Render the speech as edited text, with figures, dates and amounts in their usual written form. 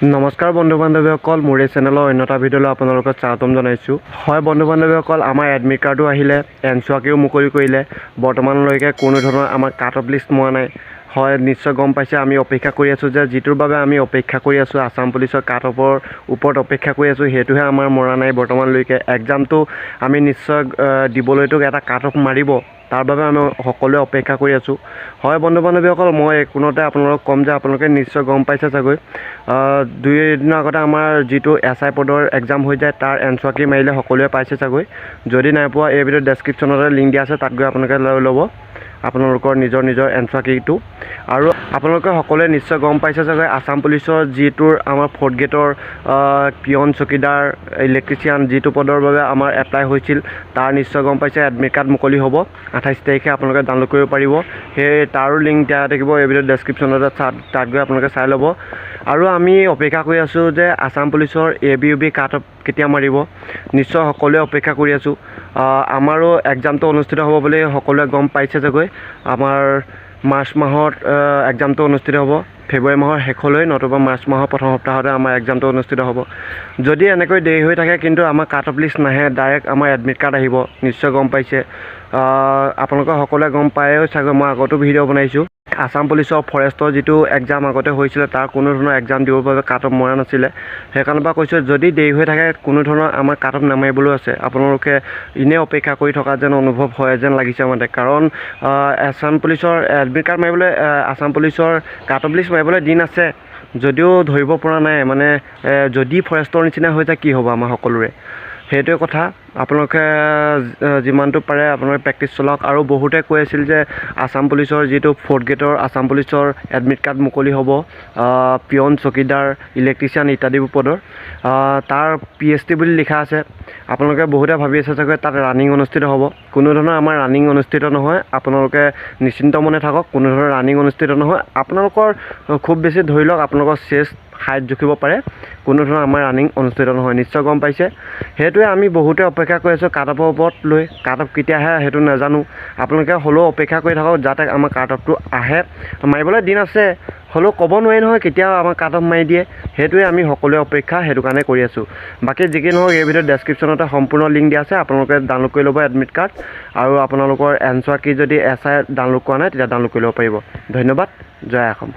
নমস্কাৰ বন্ধু বান্ধৱীসকল, মোৰ এই চেনেলৰ অন্য এটা ভিডিঅ'লৈ আপোনালোকক স্বাগতম জনাইছোঁ। হয় বন্ধু বান্ধৱীসকল, আমাৰ এডমিট কাৰ্ডো আহিলে, এনচোৱাৰ কীও মুকলি কৰিলে। বৰ্তমানলৈকে কোনো ধৰণৰ আমাৰ কাট অফ লিষ্ট মৰা নাই। হয়, নিশ্চয় গম পাইছে, আমি অপেক্ষা কৰি আছোঁ যে যিটোৰ বাবে আমি অপেক্ষা কৰি আছোঁ, আছাম পুলিচৰ কাট অফৰ ওপৰত অপেক্ষা কৰি আছোঁ, সেইটোহে আমাৰ মৰা নাই বৰ্তমানলৈকে। এক্সামটো আমি নিশ্চয় দিবলৈতো এটা কাট অফ মাৰিব, তাৰ বাবে আমি সকলোৱে অপেক্ষা কৰি আছোঁ। হয় বন্ধু বান্ধৱীসকল, মই এইকণতে আপোনালোকক ক'ম যে আপোনালোকে নিশ্চয় গম পাইছে চাগৈ, 2 দিনৰ আগতে আমাৰ যিটো এছআই পদৰ এক্সাম হৈ যায়, তাৰ এনচোৱাৰ কি মাৰিলে সকলোৱে পাইছে চাগৈ। যদি নাই পোৱা, এই ভিডিঅ'ৰ ডেছক্ৰিপশ্যনতে লিংক দিয়া আছে, তাত গৈ আপোনালোকে লৈ ল'ব আপোনালোকৰ নিজৰ নিজৰ এনচোৱাৰ কিটো। আৰু আপোনালোকে সকলোৱে নিশ্চয় গম পাইছে চাগৈ, আছাম পুলিচৰ যিটোৰ আমাৰ ফ'ৰ্থ গ্ৰেডৰ পিয়ন, চকীদাৰ, ইলেক্ট্ৰিচিয়ান যিটো পদৰ বাবে আমাৰ এপ্লাই হৈছিল, তাৰ নিশ্চয় গম পাইছে এডমিট কাৰ্ড মুকলি হ'ব 28 তাৰিখে, আপোনালোকে ডাউনলোড কৰিব পাৰিব। সেই তাৰো লিংক দিয়া থাকিব এই ভিডিঅ'ৰ ডেছক্ৰিপশ্যনতে, তাত গৈ আপোনালোকে চাই ল'ব। আৰু আমি অপেক্ষা কৰি আছোঁ যে আছাম পুলিচৰ এবি ইউবি কাট অফ কেতিয়া মাৰিব, নিশ্চয় সকলোৱে অপেক্ষা কৰি আছোঁ। আমাৰো এক্সামটো অনুষ্ঠিত হ'ব বুলি সকলোৱে গম পাইছে চাগৈ। আমাৰ মাৰ্চ মাহত এক্সামটো অনুষ্ঠিত হ'ব, ফেব্ৰুৱাৰী মাহৰ শেষলৈ নতুবা মাৰ্চ মাহৰ প্ৰথম সপ্তাহতে আমাৰ এক্সামটো অনুষ্ঠিত হ'ব। যদি এনেকৈ দেৰি হৈ থাকে কিন্তু আমাৰ কাট অফ লিষ্ট নাহে, ডাইৰেক্ট আমাৰ এডমিট কাৰ্ড আহিব। নিশ্চয় গম পাইছে, আপোনালোকে সকলোৱে গম পায়েও চাগৈ, মই আগতো ভিডিঅ' বনাইছোঁ। আছাম পুলিচৰ ফৰেষ্টৰ যিটো এক্সাম আগতে হৈছিলে, তাৰ কোনো ধৰণৰ এক্সাম দিবৰ বাবে কাট অফ মৰা নাছিলে। সেইকাৰণৰ পৰা কৈছোঁ, যদি দেৰি হৈ থাকে কোনো ধৰণৰ আমাৰ কাট অফ নামাৰিবলৈও আছে। আপোনালোকে এনেই অপেক্ষা কৰি থকা যেন অনুভৱ হয় যেন লাগিছে মানে, কাৰণ আছাম পুলিচৰ এডমিট কাৰ্ড মাৰিবলৈ, আছাম পুলিচৰ কাট অফ লিষ্ট মাৰিবলৈ দিন আছে যদিও ধৰিব পৰা নাই। মানে যদি ফৰেষ্টৰ নিচিনা হৈ যায় কি হ'ব আমাৰ সকলোৰে, সেইটোৱে কথা। আপোনালোকে যিমানটো পাৰে আপোনালোকে প্ৰেক্টিচ চলাওক। আৰু বহুতে কৈ আছিল যে আছাম পুলিচৰ যিটো ফ'ৰ্থ গ্ৰেডৰ আছাম পুলিচৰ এডমিট কাৰ্ড মুকলি হ'ব, পিয়ন, চকীদাৰ, ইলেক্ট্ৰিচিয়ান ইত্যাদিবোৰ পদৰ, তাৰ পিএছটি বুলি লিখা আছে। আপোনালোকে বহুতে ভাবি আছে চাগৈ তাত ৰানিং অনুষ্ঠিত হ'ব। কোনো ধৰণৰ আমাৰ ৰানিং অনুষ্ঠিত নহয়, আপোনালোকে নিশ্চিন্ত মনে থাকক। কোনো ধৰণৰ ৰানিং অনুষ্ঠিত নহয়। আপোনালোকৰ খুব বেছি ধৰি লওক আপোনালোকৰ চেষ্ট হাইট জুখিব পাৰে, কোনো ধৰণৰ আমাৰ ৰানিং অনুষ্ঠিত নহয়। নিশ্চয় গম পাইছে। সেইটোৱে আমি বহুতে অপেক্ষা কৰি আছোঁ কাট অফৰ ওপৰত লৈ। কাট অফ কেতিয়া আহে সেইটো নাজানো, আপোনালোকে হ'লেও অপেক্ষা কৰি থাকক যাতে আমাৰ কাট অফটো আহে। মাৰিবলৈ দিন আছে, হ'লেও ক'ব নোৱাৰি নহয় কেতিয়া আমাৰ কাট অফ মাৰি দিয়ে। সেইটোৱে আমি সকলোৱে অপেক্ষা সেইটো কাৰণে কৰি আছোঁ। বাকী যি কি নহওক, এই ভিডিঅ'ৰ ডেছক্ৰিপশ্যনতে সম্পূৰ্ণ লিংক দিয়া আছে, আপোনালোকে ডাউনলোড কৰি ল'ব এডমিট কাৰ্ড। আৰু আপোনালোকৰ এনচোৱাৰ কি যদি এছআই ডাউনলোড কৰা নাই, তেতিয়া ডাউনলোড কৰি ল'ব পাৰিব। ধন্যবাদ, জয় অসম।